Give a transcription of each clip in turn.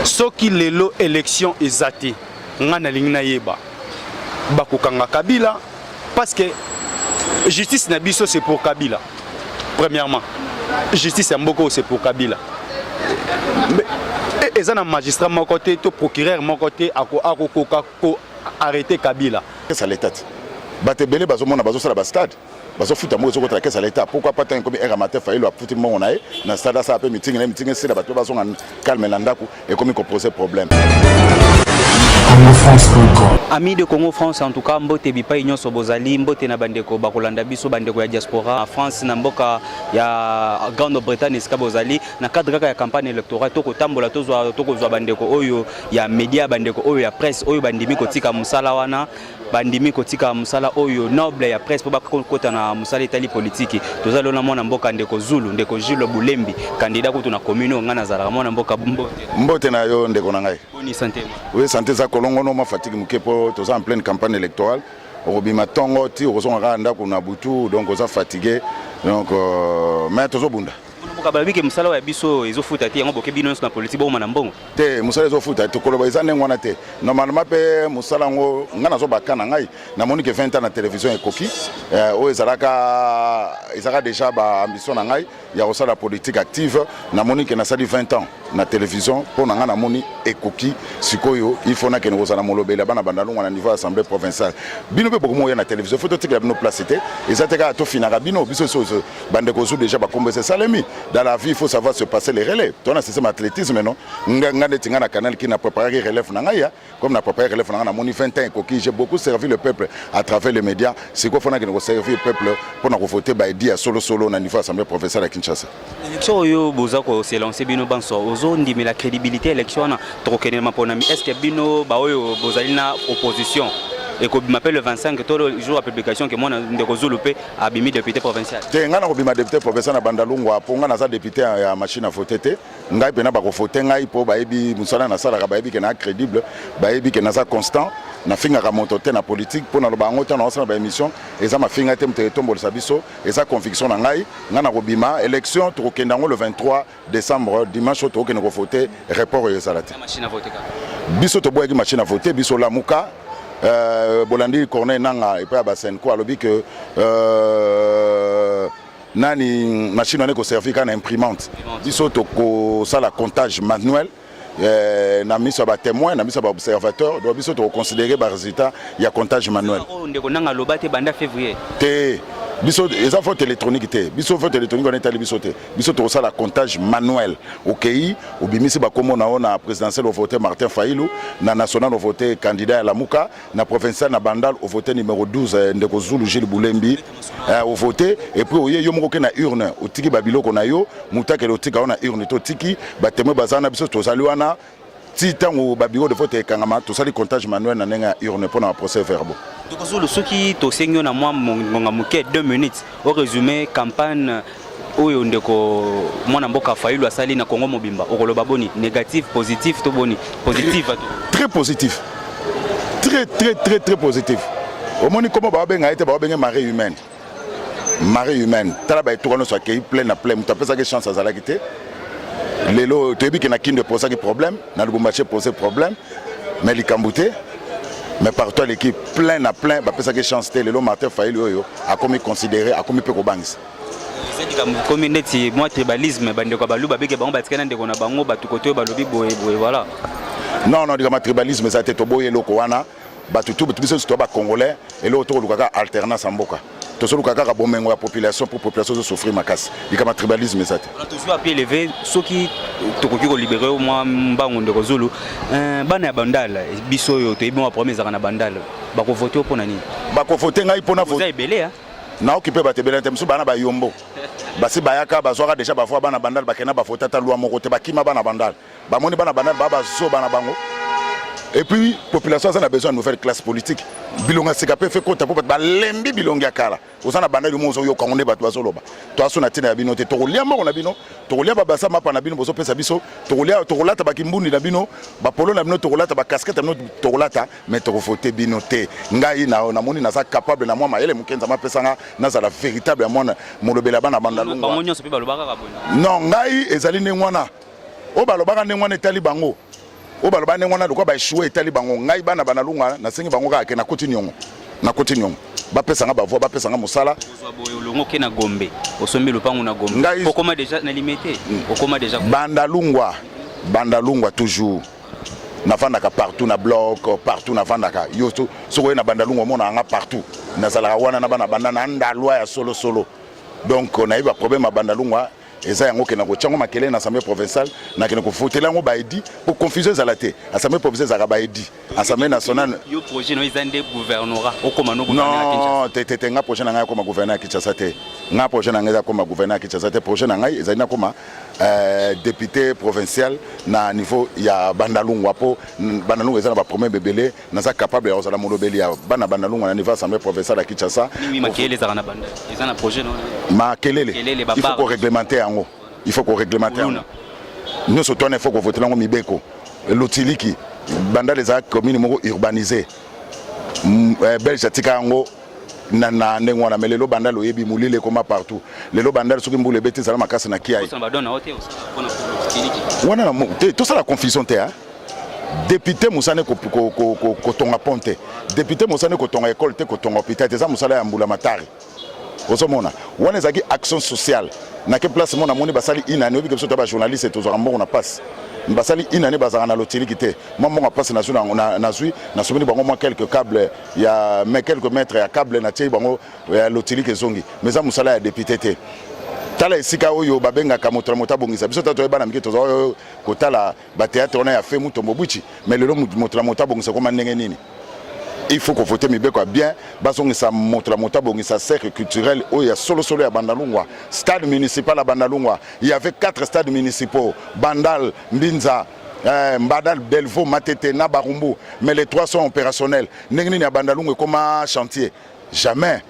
Soki lelo élection eza te, nga nalingi nayeba bakokanga Kabila, parce que justice na biso, c'est pour Kabila. Premièrement, justice ya mboka oyo, c'est pour Kabila. Mais eza na magistrat moko te to procureur moko te akokoka ko arrêter Kabila. Caisse ya l'État te. Bato ebele bazomona bazosala bastade, bazofuta mbongo, ezokotala caisse ya l'État. Pourquoi pas ntango ekomi ere Martin Fayulu afuti mbongo na ye na stade, asala mpe meeting na ye, meeting esila, bato mpe bazonga calme na ndako, ekomi kopose problème? Amis de Congo France, en tout cas, mbote bipai nyonso bozali, mbote na bandeko bakolanda biso, bandeko ya diaspora en France, na mboka ya Grande-Bretagne, esika bozali. Na cadre kaka ya campagne électorale, tokotambola, tozwa, tokozwa bandeko oyo ya média, bandeko oyo ya presse, oyo bandimi kotika mosala wana, bandimi kotika mosala oyo noble ya presse mpo bakota na mosala etali politiki. Toza lelo na mwana mboka, ndeko Zulu, ndeko Jules Bulembi, candidat kutu na commune oyo ngai nazalaka. Mwana mboka, mbote. Mbote na yo, ndeko na ngai. Boni santé? Oui, santé eza kolongono, mwa fatigue moke mpo toza en pleine campagne électorale. Okobima ntongo ti okozonga kaka ndako na butu, donc oza fatigué, donc mais tozobunda. Mboka balobi ke mosala oyo ya biso ezofuta te, yango boke bino nyonso na politike, bokoma na mbongo. Te, mosala ezofuta te, koloba eza ndenge wana te. Normalement mpe mosala yango ngai nazobaka na ngai, namoni ke 20 ans na télévision ekoki. Oyo ezalaka déjà baambition na ngai ya kosala politique active. Namoni ke nasali 20 ans na télévision, mpo na ngai namoni ekoki. Sikoyo il faut nakende kozala molobeli ya bana Bandalungwa na niveau ya assemblée provinciale. Bino mpe bokomi oya na télévision, faut totikela bino place te. Eza te kaka tofinaka bino. Biso so bandeko ozu déjà bakombo esa esalemi. Dans la vie, il faut savoir se passer les relais. To na système athlétisme, non? Nga neti nga na Canal ki na préparaki relève na ngai ya comme na préparé relève na ngai, namoni 20 ans ekoki. J'ai beaucoup servi le peuple à travers les médias. Sikoyo faut nakende koservir peuple mpona kovote baedi ya solosolo na niveau assemblée provinciale ya Kinshasa. Élection oyo boza kose lancer bino banso, ozondimela crédibilité élection wana tokokende maponami? Est ce que bino baoyo bozali na opposition ekobima mpe le 25 to le jour ya publication ke mwana ndeko Zulu mpe abimi député provincial? Te, ngai nakobima député provincial na Bandalungwa mpo ngai naza député ya machine à voter te. Ngai mpena bakovote ngai mpo bayebi mosala nasalaka, bayebi ke na crédible, bayebi ke naza constant, nafingaka moto te na politique. Mpo naloba yango ntango naosala baémission, eza mafinga te, moto etombolisa biso, eza conviction na ngai. Ngai nakobima élection, tokokende yango le 23 décembre, dimanche oyo tokokende kovote. Report oyo ezala te. Machine à voter kaka. Biso toboyaki machine à voter, biso Lamuka. Bolandi Corneille Nanga epai ya basenko, alobi ke nani, machine wana ekoservir kaka na imprimante. Biso tokosala comptage manuel na miso ya batémoin, na miso ya baobservateur. Donc biso tokoconsidere barésultat ya comptage manuel. Oyo ndeko Nanga aloba te banda février. Te, biso eza vote électronique te. Biso vote électronique wana etali biso te. Biso tokosala comptage manuel. Okei, obimisi bakombo na yo. Na présidentielle, ovote Martin Fayulu; na national, ovote candidat ya Lamuka; na provincial na Bandal, ovote numéro 12, ndeko Zulu Gilles Bulembi, ovote. Et puis oye yo moko oke na urne, otiki babiloko na yo, moto akende otika yo na urne te, otiki, batémoin baza na biso, tozali wana ti ntango babureau de vote ekangama, tosali comptage manuel na ndenge ya urne mpo na baprocès verbaux. Ndeko Zulu, soki tosengi yo na mwa ngonga moke, 2 minutes, orésumé campagne oyo ndeko mwana mboka Fayulu asali na Congo mobimba, okoloba boni? Négatif, positif to boni? Positif to? Très positif, très très très très positif. Omoni komo baobenga ye te, baobenge marée humaine, marée humaine. Tala baetuka nyonso akei, plein na plein. Moto apesaki chance azalaki te. Lelo toyebi ke na Kindu eposaki problème, na Lubumbashi epose problème, mais likambo te. Mais partout aleki, plein na plein, bapesaki chance te. Lelo Martin Fayulu oyo akomi considéré, akomi mpe kobangisa. Eza likambo komi neti mwa tribalisme. Bandeko ya Baluba beke bango batikali na ndeko na bango, bato kote oyo balobi boye boye, voilà. Non, likambo ya tribalisme eza te. Toboyi eloko wana. Bato tu, biso nyonso toya bacongolais. Eloko tokoluka kaka alternance ya mboka, tozoluka kaka bomengo ya population, mpo population ezosouffrir makasi. Likambo ya tribalisme eza te. Tozwi à pied levé. Soki tokoki kolibere mwa mbangu, ndeko Zulu, bana ya Bandal, biso oyo toyebi mwa problème ezalaka na Bandal, bakovote yo mpo na nini? Bakovote ngai mpona oza ebele. Naoki mpe bato ebele te. Mosusu bana bayombo basi bayaka, bazwaka déjà bavoix. Bana Bandal bakenda bavote ata lwa moko te, bakima. Bana Bandal bamoni bana Bandal baa bazoba na bango. Et puis population aza na besoin ya nouvelle classe politique, bilongo ya sika mpe fe kota, mpo bato balembi bilongo ya kala. Oza na Bandal mo, ozoyoka yango nde bato bazoloba. Toaso na ntina ya bino te. Tokolia mbongo na bino, tokolia babasa mapa na bino bozopesa biso, tokolia, tokolata bakimbundi na bino, bapolo na bino, tokolata bacasquette na bino, tokolata, mais tokovote bino te. Ngai namoni naza capable na mwa mayele moke Nzambe apesanga, nazala véritable ya mwana molobeli ya bana Bandalungwa. Bango nyonso mpe balobaka kaka boye. Non, ngai ezali ndenge wana. Oyo balobaka ndenge wana etali bango. Oyo baloba ndenge wana lokola ba échoué, etali bango. Ngai, bana Bandalungwa, nasengi bango kaka ke nakoti niongo, nakoti niongo, bapesa nga bavoix, bapesa nga mosala. Ozwa boye, olongo oke na Gombe, osombi lopango na Gombe. Okoma déjà na Limete, okoma déjà. Bandalungwa, Bandalungwa toujours. Navandaka partout na bloc, partout navandaka. Yo soki oye na Bandalungwa, omonaka nga partout. Nazalaka wana na bana banda na ndalwa ya solosolo. Donc nayebi baproblème ya Bandalungwa. Eza yango okenda kotia yango makelele na assemblée provinciale, nakende kofutela yango baédit po confusion ezala te. Assemblée provinciale ezalaka baédit, assemblée nationale. Yo, projet no eza nde gouvernorat, okoma no? Non, te, te, te. Nga projet na ngai akoma gouverneur ya Kinshasa te. Nga projet na ngai eza akoma gouverneur ya Kinshasa te. Projet na ngai ezali nakoma député provincial na niveau ya Bandalungwa, mpo Bandalungwa eza na baproblème ebele. Naza capable ya kozala molobeli ya bana Bandalungwa na niveau assemblée provinciale ya Kinshasa. Makelele ezalaka na Banda, eza na projet no? Makelele, il faut koréglementer yango, il faut koréglementer yango nyonso to wana, il faut kovotela yango mibeko. Lotiliki, Bandala ezalaka commune moko urbanisé. Belge atika yango na ndenge wana, mais lelo Bandala, oyebi, molili ekoma partout. Lelo Bandala, soki mbula ebeti, ezala makasi na kiai wana te. Tosala confusion te. Député, mosala kotonga pont te. Député, mosala kotonga école te, kotonga hôpital te. Eza mosala ya mbula matari. Ozomona, wana ezalaki action sociale. Nake place mo namoni basali inani. Oyebi ke biso to bajournaliste tozwaka mbongo na passe. Basali inani, bazalaka na lotiliki te. Mwa mbongo ya mpasi nazwi, nasomeli bango mwa quelques câble ya, mais quelques mètres ya câble, natiei bango ya lotiliki, ezongi. Mais eza mosala ya député te. Tala esika oyo babengaka moto na moto abongisa. Biso ta toyeba na mike, toza oyo kotala bathéâtre wana ya fe Mutombo Bwici. Mais lelo moto na moto abongisa koma ndenge nini? Il faut kovote mibeko ya bien, bazongisa moto na moto abongisa cercle culturel oyo ya solosolo ya Bandalungwa, stade municipal ya Bandalungwa. Il y avait quatre stades municipaux: Bandal, Mbinza, Mbadal, Delvaux, Matete na Barumbu, mais les trois sont opérationnels. Ndenge nini ya Bandalungwa ekoma chantier? Jamais.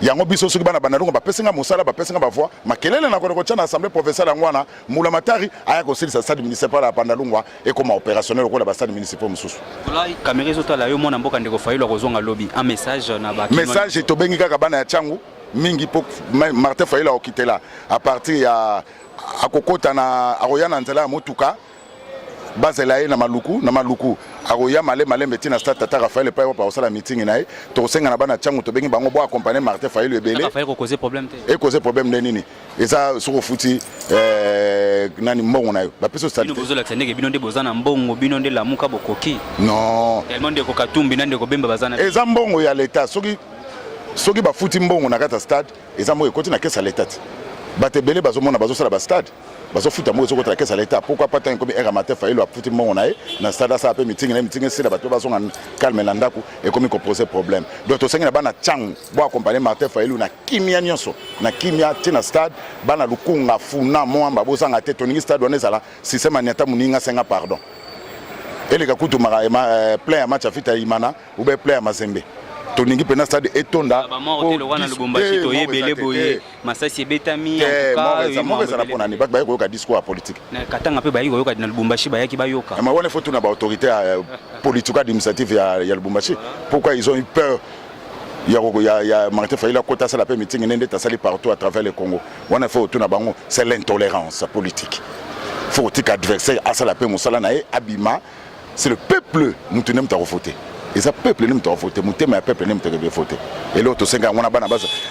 Yango biso, soki bana Bandalunga bapesi nga mosala, bapesi nga bavoix, makelele na kone kotia na assemblée provinciale yango wana, mbula matari aya kosilisa stade municipal ya Bandalungwa, ekoma opérationnel lokola bastade municipaux mosusu. Voilà, caméra ezotala yo, mwana mboka ndeko Fayulu akozonga lobi. Un message na ba Message, tobengi kaka bana ya Tshangu mingi mpo Martin Fayulu akokitela à partir ya, akokota na, akoya na nzela ya motuka. Bazela ye na Maluku. Na Maluku akoya male malembe ntina stade Tata Rafael, epai wapi akosala meeting na ye. Tokosenga na bana Tshangu, tobengi bango bo accompagner Martin Fayulu ebele. Ekokoze problème te? Ekoze problème nde nini? Eza soki ofuti nani mbongo na yo, bapesi osali. Bozolakisa ndenge bino nde boza na mbongo, bino nde Lamuka bokoki. Non. Tellement ndeko Katumbi na ndeko Bemba baza na Eza mbongo ya leta. Soki bafuti mbongo na kati ya stade, eza mbongo ekoti na caisse ya leta te. Bato ebele bazomona bazosala bastade, bazofuta mbongo, ezokota na caisse ya leta. Pourquoi pas ntango ekomi ere Martin Fayulu afuti mbongo na ye na stade, asala mpe meeting na ye, meeting esila, bato bazonga calme na ndako, ekomi kopose problème? Donc tosengi na bana Tshangu bo accompagner Martin Fayulu na kimia nyonso, na kimia ntina stade. Bana Lukunga, Funa, Mwamba, bozanga te. Toningi stade wana ezala système aniata moninga asenga pardon, eleka kutu plein ya match ya Vita Imana ou bien plein ya Mazembe. Toningi mpena stade etonda. Wana Lubumbashi toyebele boye, masasi ebetami. Moko ezala mpona nini? Bato bayaki koyoka discours ya politique. Na Katanga mpe bayaki koyoka, na Lubumbashi bayaki bayoka. Mais wana, il faut tuna baautorité politico administrative ya Lubumbashi pourquoi ils ont eu peur ya Martin Fayulu akota asala mpe meeting nde tasali partout à travers le Congo. Wana il faut otuna bango. C'est l'intolérance politique. Faut kotika adversaire asala mpe mosala na ye, abima. C'est le peuple mutu nde moto akovote. Eza peuple nde moto akovote, motema ya peuple nde moto akovote. Eloko tosenga yango wana, bana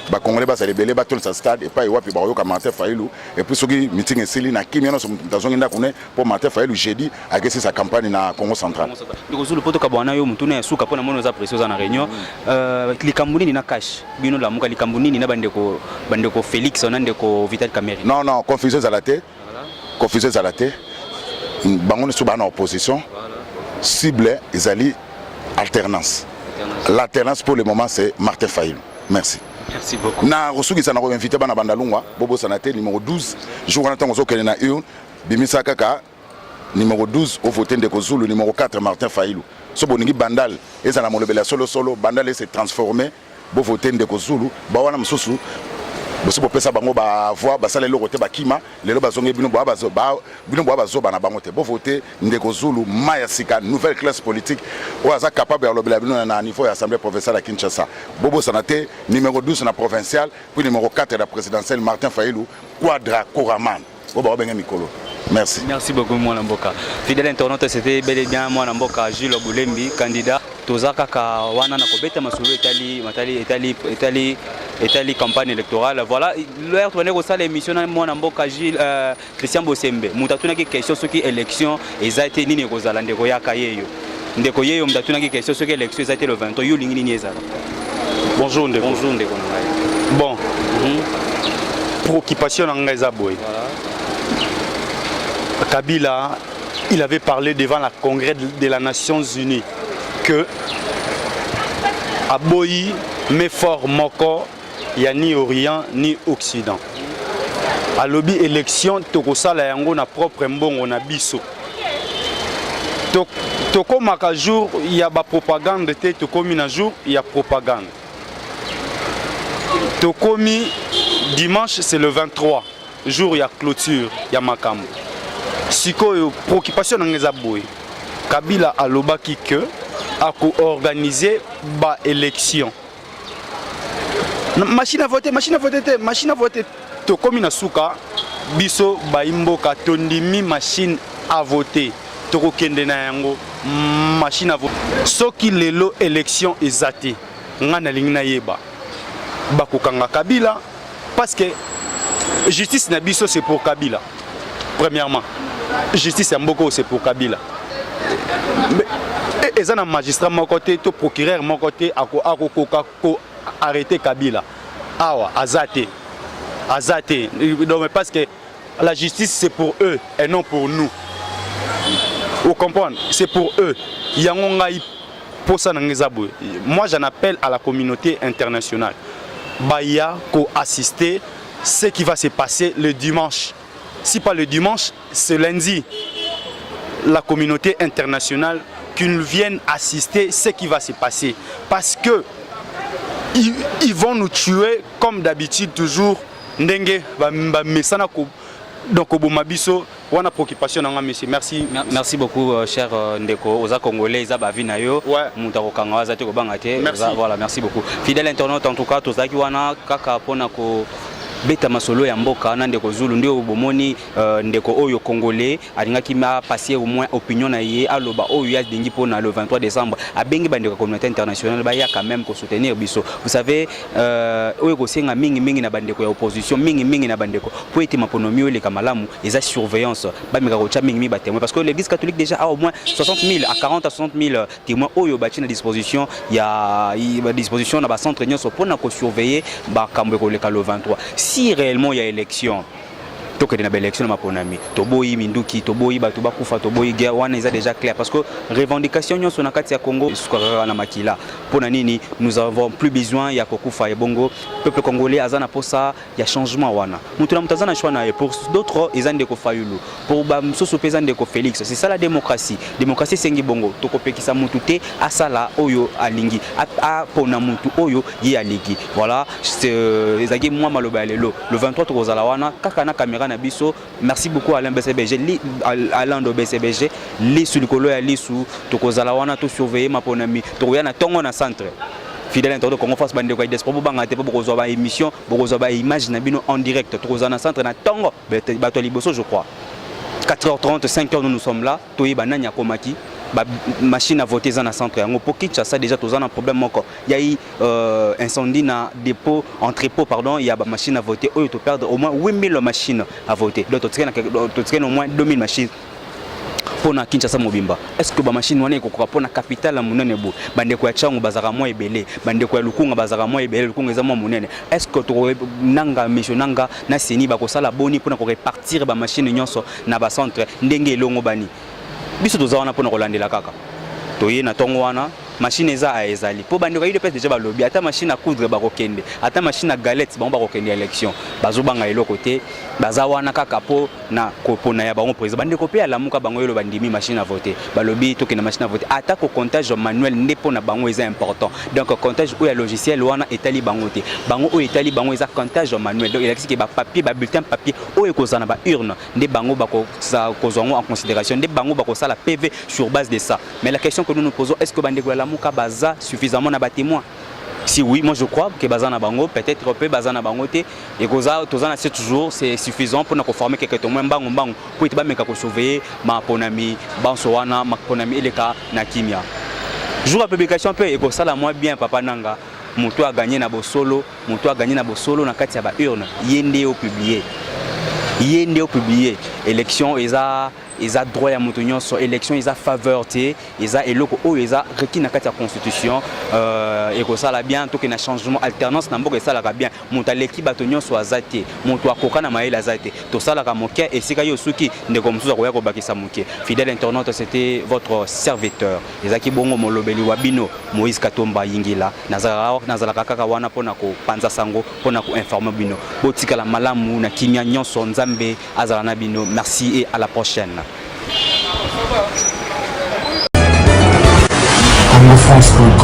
bacongolais bazala ebele, batolisa stade epai wapi bakoyoka Martin Fayulu. Et puis soki meeting esili na kimia nyonso, moto azongi ndako ne, mpo Martin Fayulu jeudi akesisa campagne na Congo Central. Ndeko Zulu, mpo tokabwana yo, motuna ya suka, mpo na moni oza pressé, oza na réunion. Likambo nini na CACH, bino Lamuka? Likambo nini na bandeko Félix na ndeko Vital Kamerhe? Non, non, confusion ezala te, confusion ezala te. Bango nyonso baa na opposition. Cible ezali alternance. L'alternance, pour le moment, c'est Martin Fayulu. Merci. Merci beaucoup. Na kosukisa, na koinvite bana Bandalungwa, bobosana te numéro 12. Jour wana, ntango ozokende na urne, bimisa kaka numéro 12, ovote ndeko Zulu, numéro 4 Martin Fayulu. So boningi Bandal ezala molobeli ya solosolo, Bandal ese transformé, bovote ndeko Zulu. Bawana mosusu bosi bopesa bango bavoix, basala eloko te, bakima. Lelo bazongi, bino boya bazoba na bango te. Bovote ndeko Zulu, ma ya sika, nouvelle classe politique oyo aza capable ya kolobela bino na niveau ya assemblée provinciale ya Kinshasa. Bobosana te numéro 12 na provincial, puis numéro 4 ya présidentielle, Martin Fayulu Quadra Koraman, oyo bakobenge mikolo. Merci. Merci beaucoup mwana mboka. Fidèle internaute, c'était bel et bien mwana mboka Jules Bulembi, candidat. Toza kaka wana na kobeta masolo etali matali etali etali etali campagne électorale. Voilà, l'heure tobandi kosala émission na mwana mboka Jules Christian Bosembe. Moto atunaki question soki élection eza te nini ekozala, ndeko yaka yeyo. Ndeko yeyo moto atunaki question soki élection eza te le 23, yo olingi nini ezala? Bonjour ndeko. Bonjour ndeko na ngai. Bon, préoccupation na ngai eza boye. Kabila, il avait parlé devant la Congrès de la Nations Unies que aboyi main forte moko ya ni Orient ni Occident. Alobi élection tokosala yango na propre mbongo na biso. Tokomaka jour ya bapropagande te, tokomi na jour ya propagande. Tokomi dimanche, c'est le 23, jour ya clôture ya makambo. Sikoyo préoccupation na ngai eza boye: Kabila alobaki ke akoorganize baélection, machine à voter, machine à voter te, machine à voter. Tokomi na suka, biso bayi mboka tondimi machine à voter, tokokende na yango machine à voter. Soki lelo élection eza te, ngai nalingi nayeba, bakokanga Kabila? Parce que justice na biso, c'est pour Kabila. Premièrement, justice ya mboka oyo, c'est pour Kabila. Mais eza na magistrat moko te to procureur moko te akokoka ko arrêter Kabila awa, aza te, aza te. Donc parce que la justice, c'est pour eux et non pour nous, vous comprenez? C'est pour eux. Yango ngai posa na ngai eza boye: moi, j'en appelle à la communauté internationale, baya ko-assister ce qui va se passer le dimanche. Si pas le dimanche, c'est lundi. La communauté internationale, qu'ils viennent assister ce qui va se passer, parce que ils vont nous tuer comme d'habitude, toujours ndenge bamesana ko donc koboma biso. Wana préoccupation na nga, monsieur. Merci. Merci beaucoup, cher ndeko. Oza congolais, eza bavi na yo. Moto akokanga aza te, kobanga te. Merci. Voilà, merci beaucoup, fidèle internaute. En tout cas, tozalaki wana kaka mpona kobeta masolo ya mboka na ndeko Zulu. Nde bomoni ndeko oyo congolais alingaki apasser au moins opinion na ye, aloba oyo ye alingi mpona le 23 décembre. Abengi bandeko ya communauté internationale baya quand même kosoutenir biso. Vous savez, oyo kosenga mingimingi na bandeko ya opposition, mingimingi na bandeko, po ete maponomi oyo eleka malamu, eza surveillance. Bameka kotya mingimingi batémoin, parce que l'Église catholique déjà a au moins 60 000 à 40 à 60 000 témoins oyo batie na disposition ya disposition na bacentre nyonso mpona kosurveiller bakambo ekoleka le 23. Si réellement ya élection, tokende na baélection na maponami. Toboyi minduki, toboyi bato bakufa, toboyi guerre. Wana eza déjà clair, parce que revendication nyonso na kati ya Congo esukaka kaka na makila. Mpo na nini? Nous avons plus besoin ya kokufa. Ebongo peuple congolais aza na posa ya changement wana. Moto na moto aza na choix na ye. Pour d'autres eza ndeko Fayulu, pour bamosusu mpe eza ndeko Félix. C'est ça la démocratie. Démocratie esengi bongo. Tokopekisa mutu te asala oyo alingi, apona mutu oyo ye alingi. Voilà, ezalaki mwa maloba ya lelo. Le 23 tokozala wana kaka na caméra na biso. Merci beaucoup, Alain BCBG, Alain do BCBG, lisu likolo ya lisu. Tokozala wana, tosurveiller maponami, tokoya na ntongo na centre. Fidèle internaute Congo France, bandeko ya diaspora, bobanga te mpo bokozwa baémission, bokozwa baimage na bino en direct. Tokozala na centre na ntongo, bato ya liboso, je crois 4h30, 5h, nous nous sommes là. Toyeba nani akomaki, machine à voter eza na centre yango. Mpo Kinshasa déjà toza na problème moko ya eu incendie na dépôt, entrepôt pardon, ya bamachine à voter oyo. Toperdre au moins 8000 machines à voter, donc totikali au moins 2000 machines mpona Kinshasa mobimba. Est ce que bamachine wana ekokoka mpona capitale ya monene boye? Bandeko ya Ntiango bazalaka mwa ebele, bandeko ya Lukunga bazalaka mwa ebele, Lukunga eza mwa monene. Est ce que nanga mission nanga na CENI bakosala boni mpona korepartir bamachine nyonso na bacentre ndenge elongo bani? Biso toza wana mpona kolandela kaka. Toye na ntongo wana, machine eza a ezali mpo bandeko ya UDPS déjà balobi ata machine à coudre bakokende, ata machine à galette, bango bakokende élection. Bazobanga eloko te, baza wana kaka mpo na kopona ya bango président. Bandeko mpe alamuka, bango oyo bandimi machine à voter, balobi tokende machine à voter, ata ko comptage manuel nde mpo na bango eza important. Donc comptage oyo ya logiciel wana etali bango te. Bango oyo etali bango eza comptage manuel. Donc elakisi ke bapapier, babulletin papier oyo ekozala na baurne nde bango bakozwa yango en considération, nde bango bakosala PV sur base de ça. Mais la question que nous nous posons, est ce que bandeko ya Lamuka baza suffisamment na batémoin? Si oui, moi je crois que baza na bango, peut-être mpe baza na bango te. Ekoza toza na 7 jours, c'est suffisant mpona koformer quelque témoin mbango mbango mpo ete bameka kosurveiller maponami banso wana, maponami eleka na kimia. Jour ya publication mpe ekosala mwa bien. Papa nanga, moto aganye na bosolo, moto aganye na bosolo na kati ya baurne, ye nde opublier, ye nde opublier. Élection eza droit ya moto nyonso. Élection eza faveur te, eza eloko oyo eza requis na kati ya constitution. Ekosala bien toke na changement, alternance na mboka esalaka bien. Moto aleki bato nyonso aza te, moto akoka na mayele aza te. Tosalaka moke esika ye osuki, ndeko mosusu akoya kobakisa moke. Fidèle internaute, c'était votre serviteur, ezalaki bongo molobeli wa bino, Moïse Katomba Yingila. Nazalaka kaka wana mpona kopanza sango, mpona koinformer bino. Botikala malamu na kimia nyonso, Nzambe azala na bino. Merci et à la prochaine. CongoFrance.com.